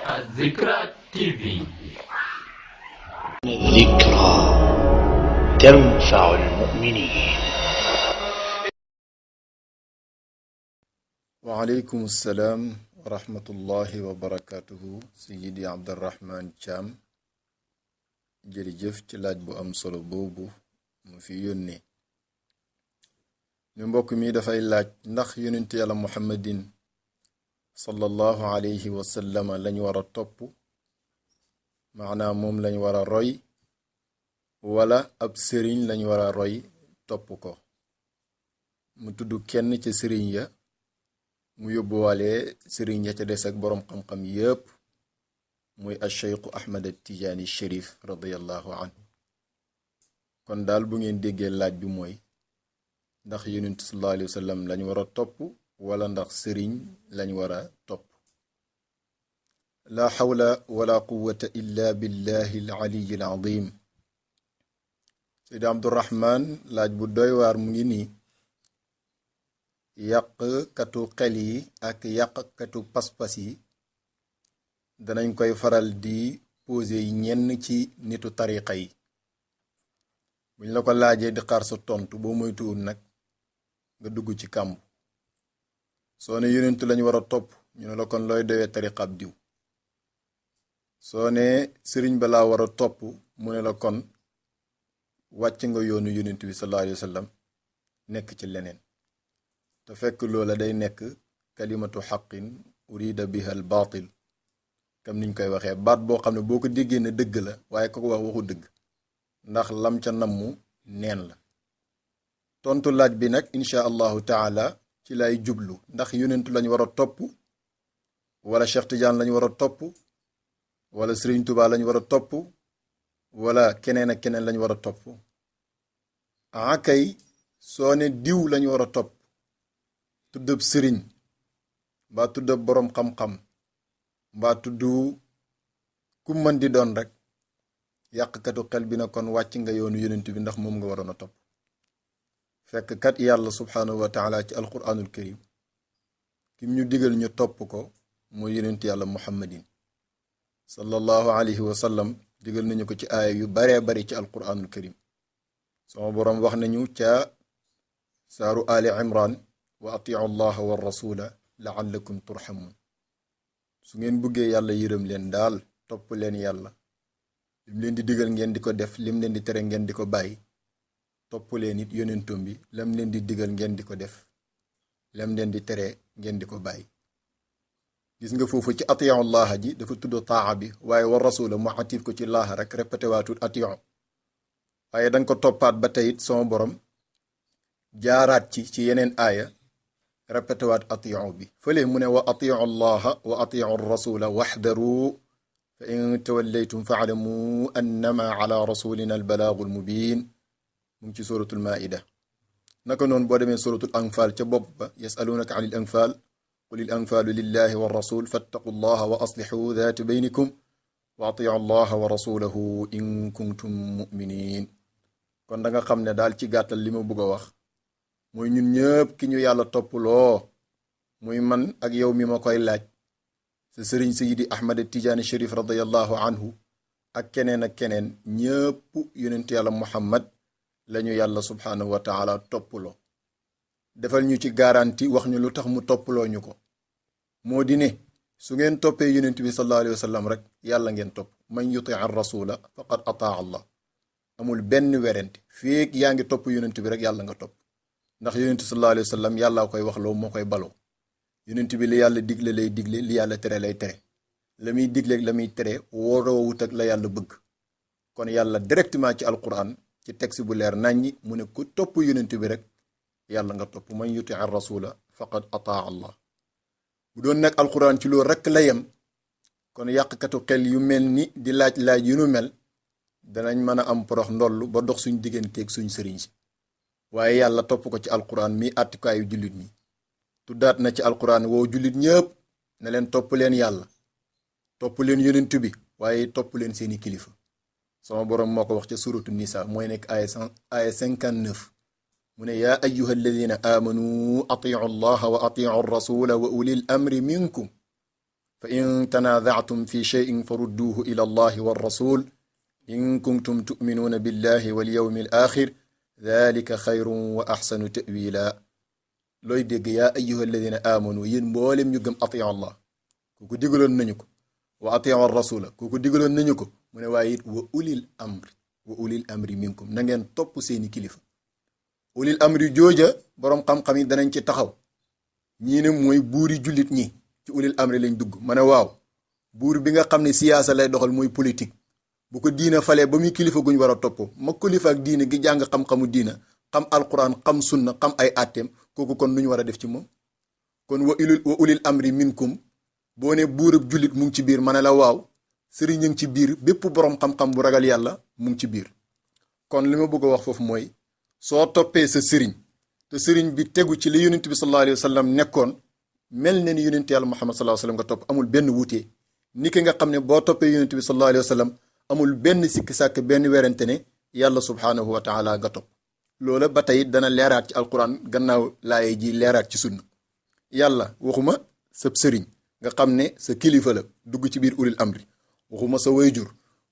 الذكرى تي في. الذكرى تنفع المؤمنين. وعليكم السلام ورحمة الله وبركاته. سيدي عبد الرحمن Thiam jërëjëf ci laaj bu am solo boobu mu fi yónnee. ñu mbokk mi dafay laaj ndax yonent yàlla muhammadin sallallahu alayhi wa sallam lañ war a topp, maanaam moom lañ war a roy, wala ab sëriñ lañ war a roy topp ko. mu tudd kenn ci sëriñ ya, mu yóbbuwaale sëriñ ya ca des ak boroom xam-xam yépp, muy ash-Shaykh Ahmad at-Tijaani Sharif radiyallahu anhu. kon daal bu ngeen déggee laaj bi mooy ndax yonent sallallahu alayhi wa sallam lañ war a topp wala ndax sëriñ lañ war a topp. la hawla wala quwwata illa billahi al-aliyyi al-azim. Seydi Abdurrahman laaj bu doy waar mu ngi nii. yàqkatu xel yi ak yàqkatu pas-pas yi danañ koy faral di posé ñenn ci nitu tariqa yi. buñ la ko laajee di xaar sa tontu boo moytuwul nag nga dugg ci kàmb. soo ne yonentu lañ war a topp ñu ne la kon looy doyee tariqab diw. soo ne sëriñ ba laa war a topp mu ne la kon wàcc nga yoonu yonentu bi sallallahu alayhi wa sallam nekk ci leneen. te fekk loola day nekk kalimatu xaqin urida biha al baatil, kam niñ koy waxee baat boo xam ne boo ko déggee ne dëgg la waaye ko wax waxu dëgg, ndax lam ca nammu neen la. tontu laaj bi nag insha allahu taala ci lay jublu ndax yonentu lañ war a topp wala Cheikh Tidiane lañ war a topp wala Serigne Touba lañ war a topp wala keneen ak keneen lañ war a topp. kay soo ne diw lañ war a topp, tuddab sëriñ mbaa tuddab boroom xam-xam mbaa tudd ku mën di doon rek, yàqkatu xel bi na kon wàcc nga yoonu yonent bi ndax moom nga waroon a topp. fekk kat yàlla subhanahu wa taala ci alquranul karim kim ñu digal ñu topp ko mooy yonent yàlla muhammadin sallallahu alayhi wa sallam. digal nañu ko ci aaya yu baree bari ci alquranul karim. sama boroom wax nañu ca saaru ali imran wa atiu allaha wa rasula laallakum turhamun. su ngeen bëggee yàlla yërëm leen daal topp leen yàlla, lim leen di digal ngeen di ko def, lim leen di tere ngeen di ko bàyyi. topp leen it yonentom bi, lam leen di digal ngeen di ko def, lam leen di tere ngeen di ko bàyyi. gis nga foofu ci atiu allaha ji dafa tudd taa bi, waaye wa rasula mu atif ko ci laaha rek répété waatul atiu. waaye danga ko toppaat ba teyit sama borom jaaraat ci yeneen aaya répété waat atiu bi. fële mu ne wa atiu allaha wa atiu rasula waxdaru fa in tawallaytum faalamu annama ala rasulina albalaagul mubin. mu ngi ci suratul maida. naka noonu boo demee suratul anfal ca bopp ba yasalunaka an il anfal qul il anfalu lillahi wa rasul fattaqu allaha wa aslixu daati baynikum wa atiu allaha wa rasulahu in kuntum muminin. kon da nga xam ne daal ci gàttal li ma bëgg a wax mooy ñun ñëpp ki ñu yàlla toppuloo, muy man ak yow mi ma koy laaj, sa sëriñ Seydi Ahmad Tijaani Sharif radiyallahu anhu ak keneen ak keneen, ñëpp yonent yàlla muhammad lañu yàlla subhanahu wa taala toppuloo. defal ñu ci garanti wax ñu lu tax mu toppuloo ñu ko. moo di ne su ngeen toppee yonent bi sallallahu alayhi wa sallam rek yàlla ngeen topp. man yuti ar rasula faqad ataa allah. amul benn werante, feek yaa ngi topp yonent bi rek yàlla nga topp. ndax yonent sallallahu alayhi wa sallam yàllaa koy wax loo moo koy baloo. yonent bi li yàlla digle lay digle, li yàlla tere lay tere. la muy digle la muy tere wóoroowut ak la yàlla bëgg. kon yàlla directement ci alquran ci texte bu leer naññi mu ne ku topp yonent bi rek yàlla nga topp. man yuti ar rasula faqad ataa allah. bu doon nag alquran ci loolu rek la yem, kon yàqkatu xel yu mel ni di laaj yu nu mel danañ mën a am porox ndollu ba dox suñ digganteeg suñ sëriñ si. waaye yàlla topp ko ci alquran mi àttukaayu jullit ñi. tuddaat na ci alquran woo jullit ñëpp ne leen topp leen yàlla, topp leen yonent bi, waaye topp leen seeni kilifa. sama boroom moo ko wax ca suratu nisa mooy nekk aaya 59. mu ne yaa ayyuha alladina amanu atiu allaha wa atiu rasula wa ulil amri minkum fa in tanaza'tum fi shay'in farudduhu ila allahi war rasul in kuntum tu'minuuna billahi wal yawmil axir dalika xayrun wa axsanu ta'wila. looy dégg yaa ayyuha alladina amanu yéen mboolem ñu gëm atiu allah kooku digaloon nañu ko, wa atiu rasula kooku digaloon nañu ko, mu ne waaye it wa ulil amri minkum na ngeen topp seeni kilifa. ulil amri jooja boroom xam-xam yi danañ ci taxaw. ñii ne mooy buuri jullit ñi ci ulil amri lañ dugg. ma ne waaw, buur bi nga xam ne siyaasa lay doxal mooy politique, bu ko diina falee ba muy kilifa guñ war a topp ma kilifa ak diina gi jàng xam-xamu diina, xam alquran, xam sunna, xam ay atteem, kooku kon nu ñu war a def ci moom. kon wa ulil amri minkum boo ne buurub jullit mu ngi ci biir, ma ne la waaw, sëriñ ñu ngi ci biir, bépp boroom xam-xam bu ragal yàlla mu ngi ci biir. kon li ma bëgg a wax foofu mooy soo toppee sa sëriñ te sëriñ bi tegu ci li yonent bi sallallahu alayhi wa sallam nekkoon, mel ne ni yonent yàlla Muhammad sallallahu alayhi wa sallam nga topp, amul benn wuute. ni ki nga xam ne boo toppee yonent bi sallallahu alayhi wa sallam amul benn sikki sàkk, benn werante ne yàlla subhaanahu wa taala nga topp. loola ba tey dana leeraat ci alquran gannaaw laaye ji leeraat ci sunna. yàlla waxuma sa sëriñ nga xam ne sa kilifa la dugg ci biir ulil amri, waxuma sa wayjur,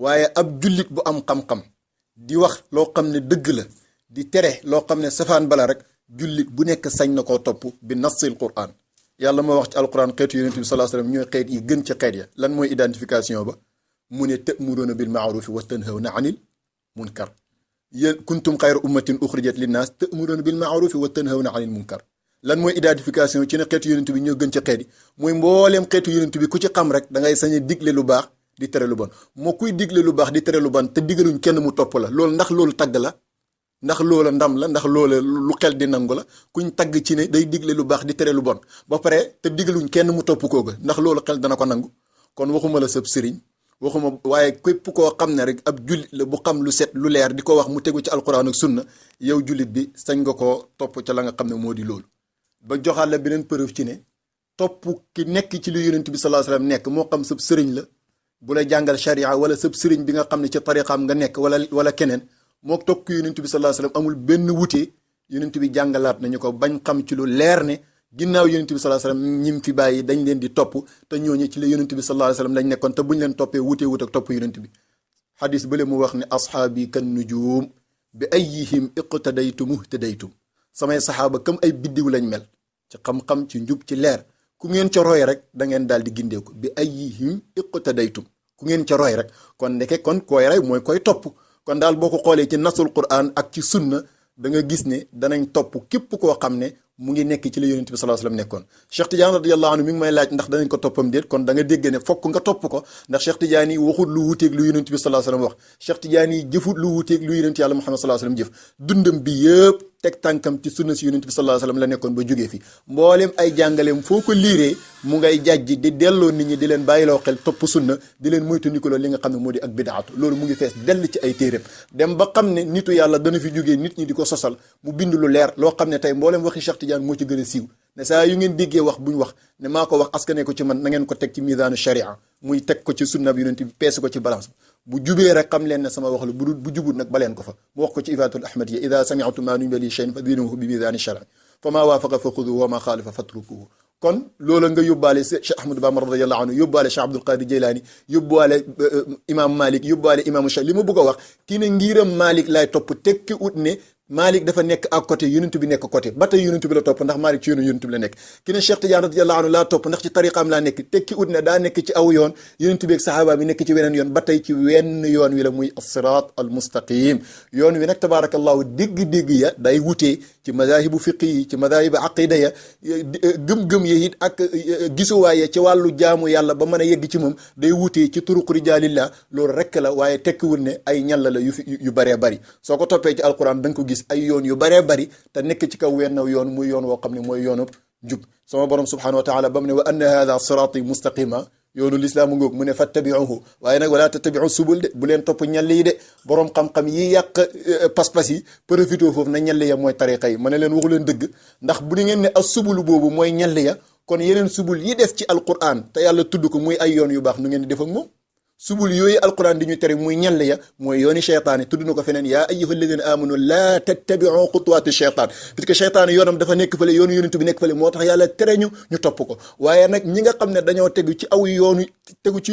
waaye ab jullit bu am xam-xam di wax loo xam ne dëgg la, di tere loo xam ne safaan bala rek, jullit bu nekk sañ na koo topp bi nassil quran. yàlla moo wax ci alquran xeetu yonent bi sallallahu alayhi wasallam ñooy xeet yi gën ci xeet ya. lan mooy identification ba? mu ne ta'muruuna bil ma'rufi wa tanhawna anil munkar. yéen kuntum xayra ummatin uxrijat linnaas ta'muruuna bil ma'rufi wa tanhawna anil munkar. lan mooy identification ci ne xeetu yonent bi ñoo gën ci xeet yi? mooy mbooleem xeetu yonent bi ku ci xam rek da ngay sañ a digle lu baax di tere lu bon. moo kuy digle lu baax di tere lu bon te digaluñ kenn mu topp la, loolu ndax loolu tagg la? ndax loola ndam la? ndax loola lu xel di nangu la? kuñ tagg ci ne day digle lu baax di tere lu bon ba pare te digaluñ kenn mu topp kooga, ndax loolu xel dana ko nangu? kon waxuma la sab sëriñ, waxuma, waaye képp koo xam ne rek ab jullit la bu xam lu set lu leer di ko wax mu tegu ci alquran ak sunna, yow jullit bi sañ nga koo topp ca la nga xam ne moo di loolu. ba joxaat la beneen preuve ci ne topp ki nekk ci lu yonent bi sallallahu alayhi wasallam nekk, moo xam sab sëriñ la bu la jàngal sharia, wala sab sëriñ bi nga xam ne ci tariqaam nga nekk, wala keneen, moo topp yonent bi sallallahu alayhi wasallam amul benn wute. yonent bi jàngalaat nañu ko bañ xam ci lu leer ne ginnaaw yonent bi sallallahu alayhi wasallam ñim fi bàyyi dañ leen di topp, te ñooñu ci la yonent bi sallallahu alayhi wasallam lañ nekkoon, te buñ leen toppee wute ak topp yonent bi. xadis bële mu wax ne ashaabi kan nujum bi ayyihim iqtadaytum ihtadaytum. samay saxaaba comme ay biddiw lañ mel ci xam-xam, ci njub, ci leer. ku ngeen ca roy rek da ngeen daal di gindeeku. bi ayyihim iqtadaytum, ku ngeen ca roy rek. kon ndeke kon koy roy mooy koy topp. kon daal boo ko xoolee ci nasul quran ak ci sunna da nga gis ne danañ topp képp koo xam ne mu ngi nekk ci la yonent bi sallallahu alayhi wasallam nekkoon. Cheikh Tidiane radiyallahu anhu mi ngi may laaj ndax danañ ko toppam déet, kon da nga dégg ne fokk nga topp ko, ndax Cheikh Tidiane yi waxut lu wuteeg lu yonent bi sallallahu alayhi wasallam wax. Cheikh Tidiane yi jëfut lu wuteeg lu yonent yàlla Muhammad sallallahu alayhi wasallam jëf. dundam bi yëpp teg tànkam ci sunna si yonent bi sallallahu alayhi wasallam la nekkoon ba jógee fi. mboolem ay jàngaleem foo ko liiree mu ngay jàjji di delloo nit ñi, di leen bàyyiloo xel topp sunna, di leen moytandikuloo li nga xam ne moo di ak bidaatu. loolu mu ngi fees dell ci ay téeréem, dem ba xam ne nitu yàlla dana fi jógee nit ñi di ko sosal, mu bind lu leer loo xam ne tey mboolem waxi Cheikh Tidiane moo ci gën a siiw. ne saa yu ngeen déggee wax buñ wax ne maa ko wax askane ko ci man, na ngeen ko teg ci misaanu sharia, muy teg ko ci sunna bi yonent bi, peese ko ci balance bu jubee rek xam leen ne sama wax la, bu jubut nag baleen ko fa. mu wax ko ci ifatul ahmadiyya ida sami'tum ma nu'minu li shay'in fadhinuhu bi misaani sharia fa ma waafaqa fa xuduhu wa ma xaalifa fatrukuhu. kon loola nga yóbbaale Cheikh Ahmadou Bamba radiyallahu anhu, yóbbaale Cheikh Abdul Qadir Jeylaani, yóbbaale imam Malik, yóbbaale imaamu Shafi. li ma bëgg a wax kii ne ngiram Malik laay topp tekki ut ne Malik dafa nekk à côté, yonent bi nekk côté, ba tey yonent bi la topp ndax Malik ci yoonu yonent bi la nekk. ki ne Cheikh Tidiane radiyallahu anhu laa topp ndax ci tariqaam laa nekk, tekki ut ne daa nekk ci aw yoon, yonent bi ak sahaaba bi nekk ci weneen yoon, ba tey ci wenn yoon wi la, muy as-siraat al-mustaqim. yoon wi nag tabaarakallahu dégg-dégg ya day wutee ci madaahibu fiqi yi, ci madaahibu aqida ya, gëm-gëm ya it ak gisuwaay ya ci wàllu jaamu yàlla ba mën a yegg ci moom day wutee ci turuq rijaalillah. loolu rek la, waaye tekkiwul ne ay ñalla la yu baree bari. soo ko toppee ci alquran da nga ko gis ay yoon yu baree bari te nekk ci kaw wenn yoon, muy yoon woo xam ne mooy yoonu jub. sama borom subhanahu wa taala ba mu ne wa anna hadha sirati mustaqima, yoonu lislaam ngoog, mu ne fattabi'uhu, waaye nag wala tattabi'u subul de, bu leen topp ñall yi de. borom xam-xam yi yàq pas-pas yi profité foofu na ñall ya mooy tariqa yi. ma ne leen waxu leen dëgg, ndax bu di ngeen ne as subulu boobu mooy ñall ya, kon yeneen subul yi des ci alquran te yàlla tudd ko muy ay yoon yu baax nu ngeen di def ak moom. subul yooyu alquran di ñu tere muy ñall ya mooy yooni cheytaane tudd na ko feneen yaa ayyuha alladina amanu laa tattabiu xutuwaati cheytaan parce que cheytaan yoonam dafa nekk fële yoonu yonent bi nekk fële moo tax yàlla tere ñu topp ko waaye nag ñi nga xam ne dañoo tegu ci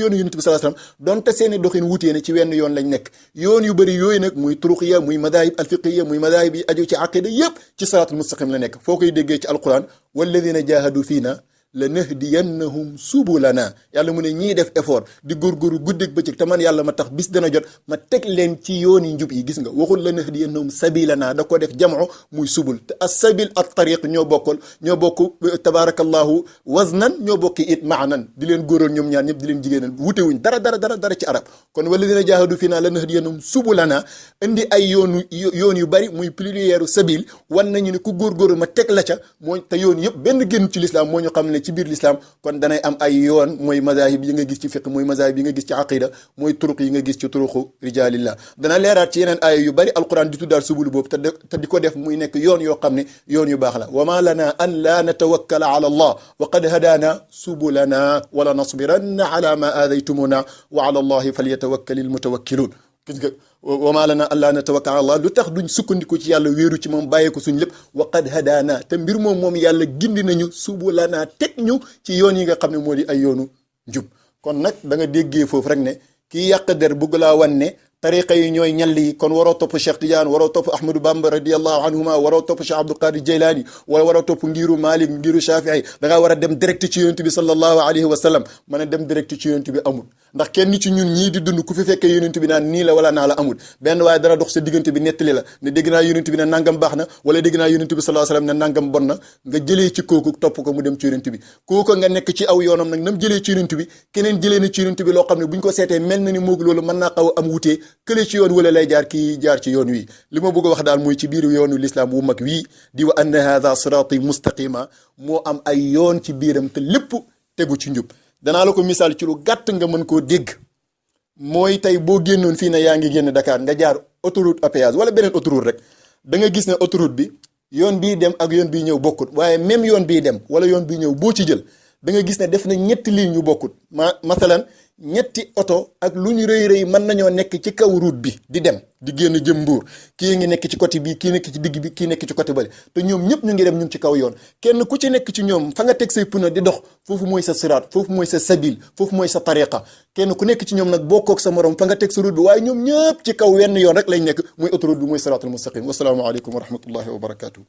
yoonu yonent bi sallallahu alayhi wasallam donte seeni doxin wutee ne ci wenn yoon lañ nekk yoon yu bëri yooyu nag muy turuqiya muy madahib alfiqiya muy madahib yi aju ci aqida yépp ci siraatul mustaqim la nekk foo koy déggee ci alquran walladina jahadu fiina la nahdiyannahum subulana yàlla mu ne ñii def effort di góorgóoru guddeeg bëccëg te man yàlla ma tax bis dana jot ma teg leen ci yooni njub yi gis nga waxul la nahdiyannahum sabilana da ko def jam'u muy subul te as sabil at tariq ñoo bokk tabarakallahu waznan ñoo bokki it maanan di leen góoral ñoom ñaar ñëpp di leen jigéenal wutewuñ dara ci arab kon walladina jahadu fina la nahdiyannahum subulana indi ay yoon yu bari muy plurielu sabil wan nañu ne ku góorgóoru ma teg la ca mooy te yoon yëpp benn génn ci l'islam moo ñu xam ne ci biir l'islam kon danay am ay yoon mooy mazahib yi nga gis ci fiqh mooy mazahib yi nga gis ci aqida mooy turuq yi nga gis ci turuqu rijalillah dana leeraat ci yeneen aaya yu bari alquran di tuddaal subul boobu te di ko def muy nekk yoon yoo xam ne yoon yu baax la wa ma lana an la natawakkala ala allah wa qad hadana subulana wala nasbiranna ala ma aadaytumuna wa ala allahi falyatawakkalil mutawakkilun gis nga wa maa lanaa allaa natawakkal ala Allah lu tax duñ sukkandiku ci yàlla wéeru ci moom bàyyee ko suñ lépp wa qad hadaana te mbir moom yàlla gindi nañu subulanaa teg ñu ci yoon yi nga xam ne moo di ay yoonu njub kon nag da nga déggee foofu rek ne kii yàq der bëgg laa wan ne tariqa yi ñooy ñall yi kon waroo topp Cheikh Tidiane waroo topp Ahmadou Bamba radiallahu anhuma waroo topp Cheikh Abdul Qadir Jeylaani wala waroo topp ngiru Malik ngiru Shafii da ngaa war a dem direct ci yonent bi sallallahu alayhi wa sallam mën a dem direct ci yonent bi amul ndax kenn ci ñun ñii di dund ku fi fekkee yonent bi naan nii la wala naa la amul benn waaye dara dox sa diggante bi nettali la ne dégg naa yonent bi ne nangam baax na wala dégg naa yonent bi sallallahu alayhi wa sallam ne nangam bon na nga jëlee ci kooku topp ko mu dem ci yonent bi kooku nga nekk ci aw yoonam nag nam jëlee ci yonent bi keneen jëlee na ci yonent bi loo xam ne buñ ko seetee mel na ni moog loolu mën naa xaw a am wutee kële ci yoon wala lay jaar kii jaar ci yoon wi li ma bëgg a wax daal mooy ci biir yoonu l'islam wu mag wii di wa anna hadha sirati mustaqima moo am ay yoon ci biiram te lépp tegu ci njub danaa la ko misaal ci lu gàtt nga mën koo dégg mooy tey boo génnoon fii ne yaa ngi génn Dakar nga jaar autoroute à péage wala beneen autoroute rek da nga gis ne autoroute bi yoon bii dem ak yoon bii ñëw bokkut waaye même yoon bii dem wala yoon bii ñëw boo ci jël da nga gis ne def na ñetti ligne ñu bokkut masalan ñetti oto ak lu ñu rëy mën nañoo nekk ci kaw route bi di dem di génn jëm Mbuur kii ngi nekk ci côté bi kii nekk ci digg bi kii nekk ci côté bale te ñoom ñëpp ñu ngi dem ñu ngi ci kaw yoon kenn ku ci nekk ci ñoom fa nga teg say pneu di dox foofu mooy sa siraat foofu mooy sa sabil foofu mooy sa tariqa kenn ku nekk ci ñoom nag bokkook sa morom fa nga teg sa route bi waaye ñoom ñëpp ci kaw wenn yoon rek lañ nekk muy autoroute bi mooy siraatul mustaqim wasalaamu aleykum wa rahmatullahi wa barakatuh